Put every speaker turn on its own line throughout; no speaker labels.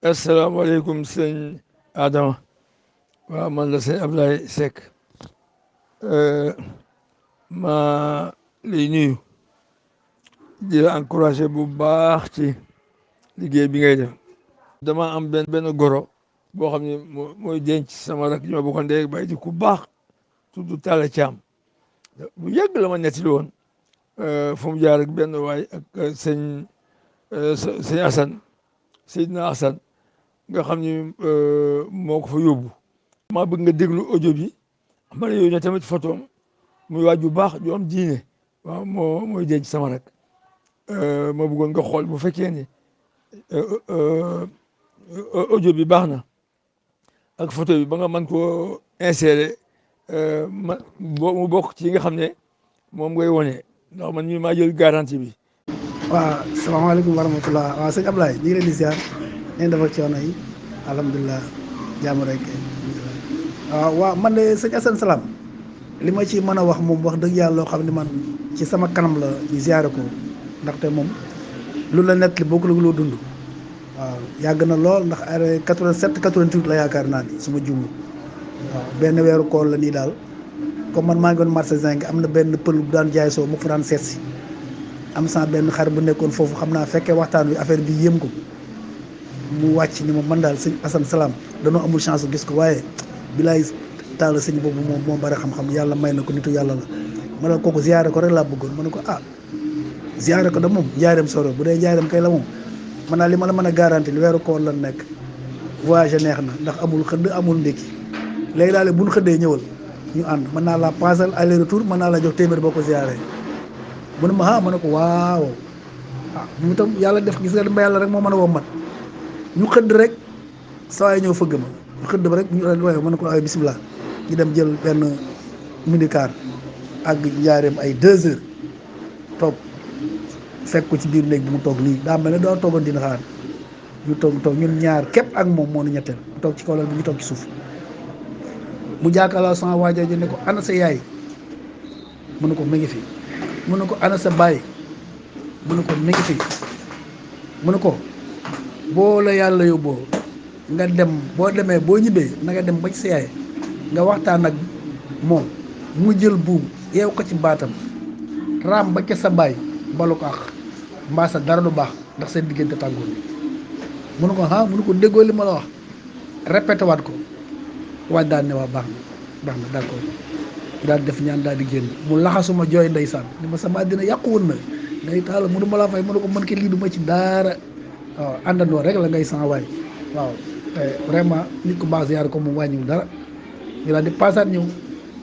asalaamaaleykum sëñ Adama. waaw man la sëñ Ablaye Seck. maa lay nuyu di la encouragé bu baax ci liggéey bi ngay def. dama am benn goro boo xam ne mooy denc sama rak ñoo bokkoon ndey bay di ku baax tudd Talla Thiam. bu yàgg la ma nettali woon fu mu jaar ak benn waay ak sëñ Assane Seydina Assane nga xam ni moo ko fa yóbbu. maa bëgg nga déglu audio bi ma ne yooyu tamit photo muy waaj bu baax ju am diine. waaw mooy denc sama rek ma bëggoon nga xool bu fekkee ni audio bi baax na ak photo bi ba nga mën koo insérer mu bokk ci yi nga xam ne moom ngay wone ndax man mii maa jël garantie bi.
waaw salaamaaleykum wa rahmatulah waaw sëñ Ablaye ñu ngi leen di ziar neen dafa coono yi alhamdulilah jàmm rek waaw man de sëñ Assane Salam li ma ci mën a wax moom wax dëgg yàlla loo xam ne man ci sama kanam la ñu ziare ko ndaxte moom lu la nett li bokkul ak loo dund waaw yàgg na lool ndax ay 87 88 la yaakaar naa ni su ma juumul waaw benn weeru koor la nii daal comme man maa ngi woon marché zinc am na benn pël bu daan jaay soo mu fa daan seet si am sa benn xar bu nekkoon foofu xam naa fekkee waxtaan wi affaire bi yéem ko mu wàcc ni ma man daal sëñ Assane Salam danoo amul chance gis ko waaye bilaay taal sëñ boobu moom bari xam-xam yàlla may na ko nitu yàlla la ma ne kooku ziare ko rek laa bëggoon ma ne ko ziare ko da moom njaareem soro bu dee njaareem kay la moom man naa li ma la mën a garanti li weeru koor lan nekk voyage neex na ndax amul xëdd amul ndékki léegi daal bu ñu xëddee ñëwal ñu ànd mën naa la paasal aller retour mën naa la jox téeméer boo ko ziare mu ne ma ma ne ko waaw mu itam yàlla def gis nga yàlla rek moo mën a wommat ñu xëdd rek saa yi ñëw fëgg ma ñu xëdd ba rek ñu waaye ma ne ko ay bisimilah ñu dem jël benn minicar ak njaareem ay 2 heures toog fekk ko ci biir néeg bi mu toog nii daa mel ne doo toogoon dina xaar ñu toog ñun ñaar képp ak moom moo nu ñetteel mu toog ci kaw lal bi ñu toog ci suuf mu jàkkaarloo sama waajal ji ne ko ana sa yaay mu ne ko mi ngi fi mu ne ko ana sa baay mu ne ko mi ngi fi mu ne ko boo la yàlla yóbboo nga dem boo demee boo ñibbee na nga dem ba ci sa yaay nga waxtaan ak moom mu jël buum yeew ko ci baatam raam ba ca sa baay balu ko ak mbaa sa dara du baax ndax seen diggante tàngoor mu ne ko mu ne ko déggoo li ma la wax répété waat ko waaj daal ne waa baax na d'accord daal def ñaan daal di génn mu laxasuma jooy ndeysaan ni ma sama àddina yàqu woon na nday taala mënu ma laa fay mu ne ko mën ke lii du ma ci daara waaw àndandoo rek la ngay san waay waaw vraiment nit ku baax ziyaar ko moom wàññiwul dara ñu daal di passaat ñëw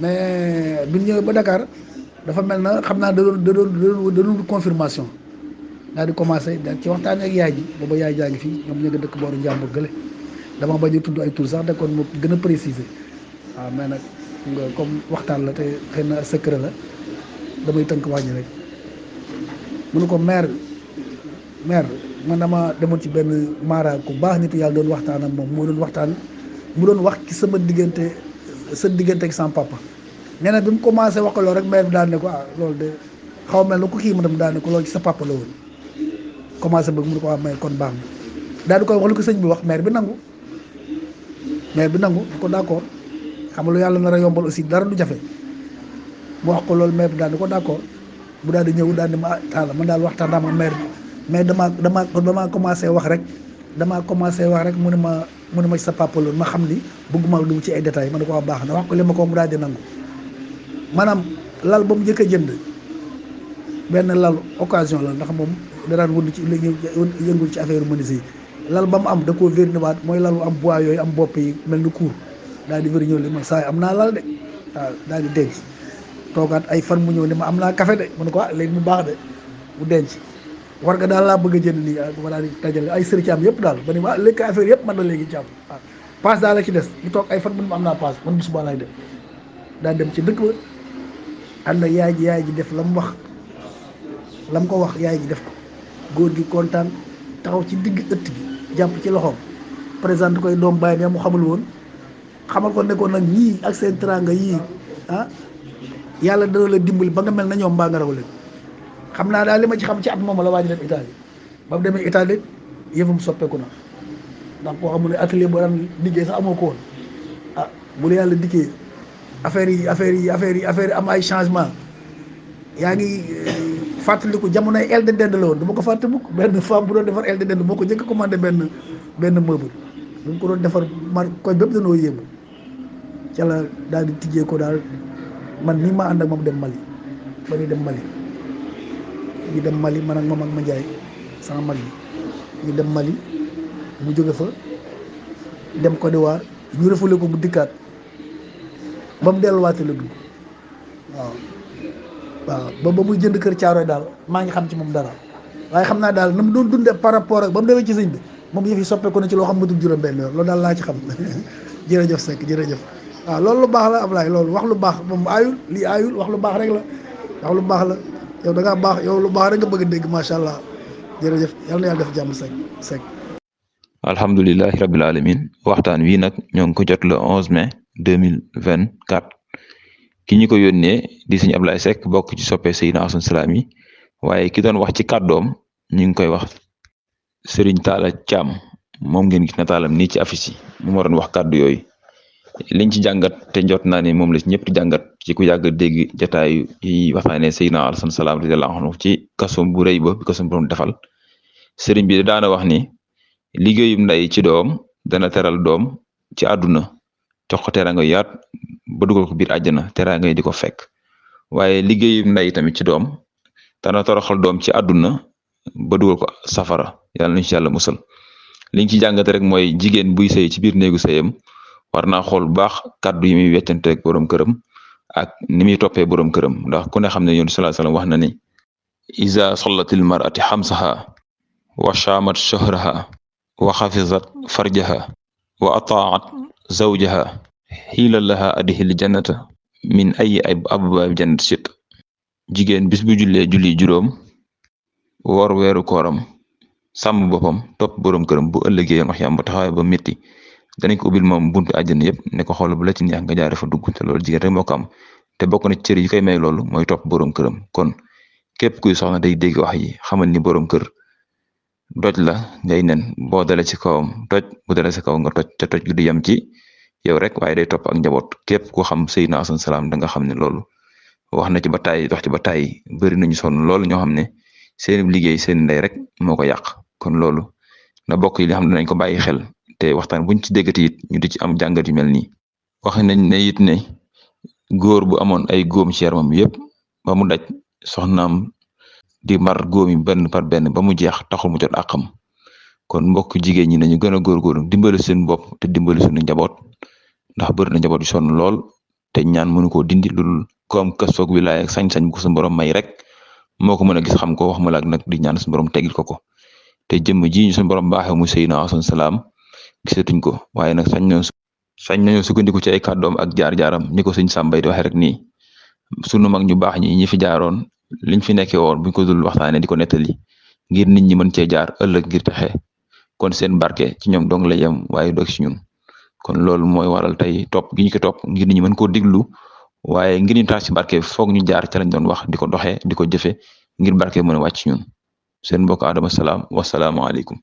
mais bi ñu ñëwee ba Dakar dafa mel na xam naa da doon confirmation daal di commencé daal ci waxtaan ak yaay ji booba yaay jaa ngi fii ñoom ñu nga dëkk booru njàmbur gële dama bañ a tudd ay tur sax da kon moo gën a préciser waaw mais nag nga comme waxtaan la te xëy na secret la damay tënk wàññi rek mu ne ko mère man dama demoon ci benn maara ku baax nit yàlla doon waxtaan ak moom moo doon waxtaan mu doon wax ci sama diggante sa diggante ak sama papa nee na bi mu commencé wax ko loolu rek mère bi daal ne ko loolu de xaw mel na ko kii mu dem daal ne ko loolu ci sa papa la woon commencé bëgg mu ne ko may kon baax na daal di koy wax lu ko sëñ bi wax mère bi nangu ko d'accord xam nga lu yàlla nar a yombal aussi dara du jafe mu wax ko loolu mère bi daal di ko d'accord mu daal di ñëw daal di ma taala man daal waxtaan naa ma mère bi mais damaa commencé wax rek mu ne ma ci sa papa loolu ma xam ni bëgguma dugg ci ay détails ma ne ko wax baax na wax ko li ma ko mu daal di nangu maanaam lal ba mu njëkk a jënd benn lal occasion la ndax moom da daan wund ci yëngul ci affaire menuisier yi lal ba mu am da koo vérni waat mooy lalu am bois yooyu am bopp yi mel ni kuur daal di vëri ñëw li ma saa am naa lal de waaw daal di denc toogaat ay fan mu ñëw ni ma am naa café de mu ne ko léegi mu baax de mu denc war nga daal laa bëgg a jënd nii ma daal di dajale ay sëri caam yëpp daal ba ni ma léegi affaire yëpp man la léegi caam waaw paas daal la ci des ñu toog ay fan mu ne ma am naa paas man bu subaa laay dem daal dem ci dëkk ba ànd ak yaay ji def la mu wax la mu ko wax yaay ji def ko góor gi kontaan taxaw ci digg ëtt gi jàpp ci loxoom présenté koy doom bàyyi ne mu xamul woon xamal ko nekkoon nag ñii ak seen teranga yii yàlla dana la dimbali ba nga mel na ñoom mbaa nga raw leen xam naa daal li ma ci xam ci at moom la waa ji dem Italie ba mu demee Italie yëfam soppeeku na ndax koo xamul ne atelier boo daan liggéey sax amoo ko woon ah bu la yàlla dikkee affaire yi am ay changement yaa ngi fàttaliku jamonoy aile de dinde la woon du ma ko fàtte mukk benn femme bu doon defar aile de dinde moo ko njëkk a commandé benn meuble bu mu ko doon defar koñ bépp danoo yéemu ca la daal di tijjee ko daal man nii maa ànd ak moom dem Mali ba ñuy dem Mali ñu dem Mali man ak moom ak ma Njaay sama mag yi ñu dem Mali mu jóge fa dem Côte d'Ivoire ñu refoulé ko bu dikkaat ba mu delluwaatee la dugg waaw ba muy jënd kër Caaroy daal maa ngi xam ci moom dara waaye xam naa daal na mu doon dundee par rapport ak ba mu demee ci sëñ bi moom yëf yi soppeeku na ci loo xam matul juróom-benn yoon loolu daal laa ci xam jërëjëf Seck jërëjëf waaw loolu lu baax la Ablaye loolu wax lu baax moom aayul lii aayul wax lu baax rek la wax lu baax la yow da ngaa baax yow lu baax rek nga bëgg a dégg macha allah jërëjëf yal na yàlla def jàmm Seck.
alhamdulilahi rabil alamin waxtaan wi nag ñoo ngi ko jot le 11 mai 2024 ki ñu ko yónnee di sëñ Ablaye Seck bokk ci soppe Seydina Assane Salam yi waaye ki doon wax ci kàddoom ñu ngi koy wax Serigne Talla Thiam moom ngeen gis nataalam nii ci affiche yi mu ma doon wax kàddu yooyu liñ ci jàngat te jot naa ne moom la ci ñëpp di jàngat ci ku yàgg dégg jataayu yi waxtaanee Seydina Assane Salam radiyallahu anhu ci kasom bu rëy ba bi kasom borom defal Serigne bi daana wax ni liggéeyum nday ci doom dana teral doom ci àdduna jox ko teraanga yaat ba dugal ko biir àjjana teraanga yi di ko fekk waaye liggéeyum nday tamit ci doom dana toroxal doom ci àdduna ba dugal ko safara yàlla nañu ci yàlla musal liñ ci jàngate rek mooy jigéen buy sëy ci biir néegu sëyam war naa xool bu baax kàddu yi muy weccante ak borom këram ak ni muy toppee borom këram ndax ku ne xam ne yonent sallallahu alayhi wasallam wax na ni iza sallatil mar'ati xamsaha wa shaamat shahraha wa xafizat farjaha wa ataat zawjaha xiila laha adxil jannata min ay abwaab jannat sit jigéen bis bu jullee julli juróom woor weeru kooram sàmm boppam topp borom këram bu ëllëgee yoon wax yam ba taxawee ba métti danañ ko ubbil moom buntu àjjana yëpp ne ko xool bu la ci neex nga jaare fa dugg te loolu jigéen rek moo ko am te bokk na ci cër yi koy may loolu mooy topp borom këram kon képp kuy soxna day dégg wax yi xamal ni borom kër doj la ngay nen boo dale ci kawam toj bu dale ci kaw nga toj te toj gi du yem ci yow rek waaye day topp ak njaboot képp ku xam Seydina Assane Salam da nga xam ne loolu wax na ci ba tàyyi dox ci ba tàyyi bëri nañu sonn loolu ñoo xam ne seen liggéey seen ndey rek moo ko yàq kon loolu na bokk yi li xam ne nañ ko bàyyi xel te waxtaan buñ ci déggati it ñu di ci am jàngat yu mel nii wax nañ ne it ne góor bu amoon ay góom ci yaramam yëpp ba mu daj soxnaam di mar góomi benn par benn ba mu jeex taxul mu jot àqam kon mbokk jigéen ñi nañu gën a góorgóorlu dimbali seen bopp te dimbali suñu njaboot ndax bëri na njaboot yu sonn lool te ñaan mënu koo dindi lul ko am kës foog wilaaya ak sañ-sañ bu ko suñu borom may rek moo ko mën a gis xam ko wax ma laak nag di ñaan suñu borom teggil ko te jëmm ji ñu suñu borom baaxee mu Seydina Assane Salam gisatuñ ko waaye nag sañ nañoo sukkandiku ci ay kàddoom ak jaar-jaaram ni ko sëñ Sàmbay di waxee rek nii sunu mag ñu baax ñi fi jaaroon liñ fi nekkee woon buñ ko dul waxtaanee di ko nettali ngir nit ñi mën cee jaar ëllëg ngir taxe kon seen barke ci ñoom dong la yem waaye doog ci ñun kon loolu mooy waral tey topp gi ñu ko topp ngir nit ñi mën koo diglu waaye ngir ñu tax ci barke foog ñu jaar ca lañ doon wax di ko doxee di ko jëfe ngir barke mën a wàcc ñun seen mbokk Adama Salam wasalaamualeykum